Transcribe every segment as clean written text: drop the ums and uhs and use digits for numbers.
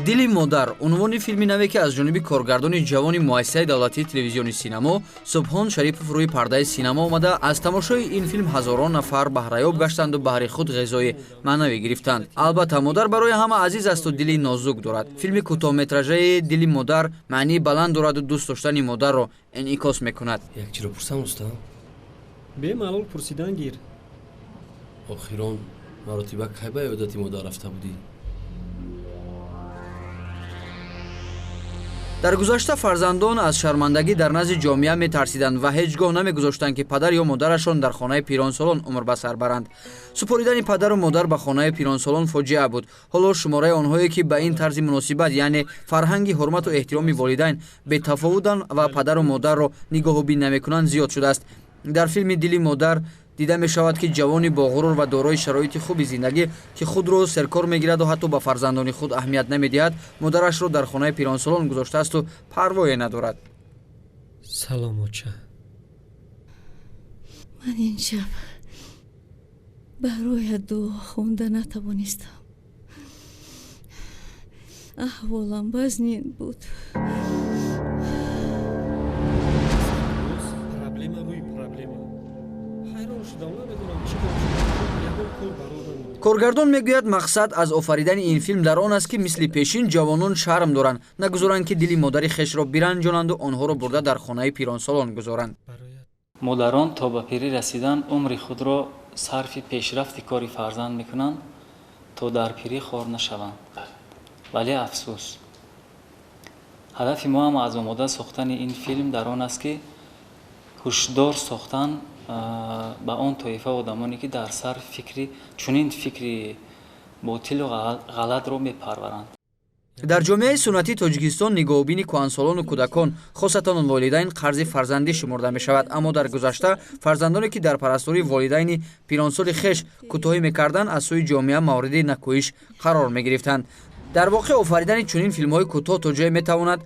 Дили модар унвони филми наве, ки аз ҷониби коргардони ҷавони муассисаи давлатии телевизиони синамо Субҳон Шарипов рӯи пардаи синамо омада, аз тамошои ин филм ҳазорон нафар баҳраёб гаштанду баҳри худ ғизои маънавӣ гирифтанд. Албатта, модар барои ҳама азиз асту дили нозук дорад. Филми кӯтоҳметражаи «Дили модар» маънии баланд дораду дӯст доштани модарро инъикос мекунад. Як чиро пурсам, устам? Бемалол пурсидан гир. Охирон маротиба кай ба ёдати модар рафта будӣ? Дар гузашта фарзандон аз шармандагӣ дар назди ҷомеа метарсиданд ва ҳеҷ гоҳ намегузоштанд, ки падар ё модарашон дар хонаи пиронсолон умр ба сар баранд. Супоридани падару модар ба хонаи пиронсолон фоҷиа буд. Ҳоло шумораи онҳое, ки ба ин тарзи муносибат, яъне фарҳанги ҳурмату эҳтироми волидайн бетафовутанд ва падару модарро нигоҳубин намекунанд, зиёд шудааст. Дар филми «Дили модар» дида мешавад, ки ҷавони боғурур ва дорои шароити хуби зиндагӣ, ки худро серкор мегираду ҳатто ба фарзандони худ аҳамият намедиҳад, модарашро дар хонаи пиронсолон гузоштаасту парвое надорад. Салом, оча. Ман ин шаб бароят дуо хонда натавонистам, аҳволам вазнин буд. Проблема рӯи проблема, ҳайрон шудам, намедонам чӣ кор шуд, ягон кор барор намедиҳад. Коргардон мегӯяд, мақсад аз офаридани ин филм дар он аст, ки мисли пешин ҷавонон шарм доранд, нагузоранд, ки дили модари хешро биранҷонанду онҳоро бурда дар хонаи пиронсолон гузоранд. Модарон то ба пирӣ расидан умри худро сарфи пешрафти кори фарзанд мекунанд, то дар пирӣ хор нашаванд. Вале афсӯс, ҳадафи мо ҳам аз омода сохтани ин филм дар он аст, ки ҳушдор сохтан ба он тоифа одамоне, ки дар сар фикри чунин фикри ботилу ғалатро мепарваранд. Дар ҷомеаи суннатии Тоҷикистон нигоҳубини кӯҳансолону кӯдакон, хосатан волидайн, қарзи фарзандӣ шумурда мешавад. Аммо дар гузашта фарзандоне, ки дар парастории волидайни пиронсоли хеш кӯтоҳӣ мекарданд, аз сӯи ҷомеа мавриди накӯҳиш қарор мегирифтанд. Дар воқеъ, офаридани чунин филмҳои кӯтоҳ то ҷое метавонад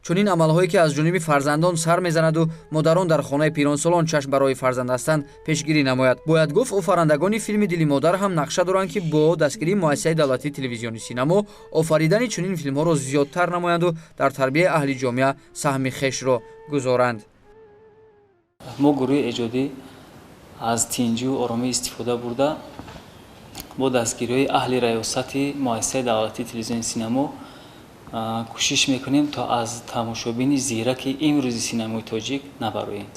чунин амалҳое, ки аз ҷониби фарзандон сар мезанаду модарон дар хонаи пиронсолон чашм барои фарзанд ҳастанд, пешгирӣ намояд. Бояд гуфт, офарандагони филми «Дили модар» ҳам нақша доранд, ки бо дастгирии муассисаи давлатии телевизиони синамо офаридани чунин филмҳоро зиёдтар намоянду дар тарбияи аҳли ҷомеа саҳми хешро гузоранд. Мо, гурӯҳи эҷодӣ, аз тинҷию оромӣ истифода бурда, бо дастгириҳои аҳли раёсати муассисаи давлатии телевизиони синамо кӯшиш мекунем, то аз тамошобини зираки имрӯзи синамои тоҷик набароем.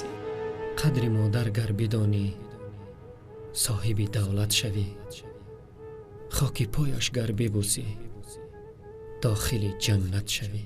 Қадри модар гар бидонӣ, соҳиби давлат шавӣ, хоки пояш гар бибӯсӣ, дохили ҷаннат шавӣ.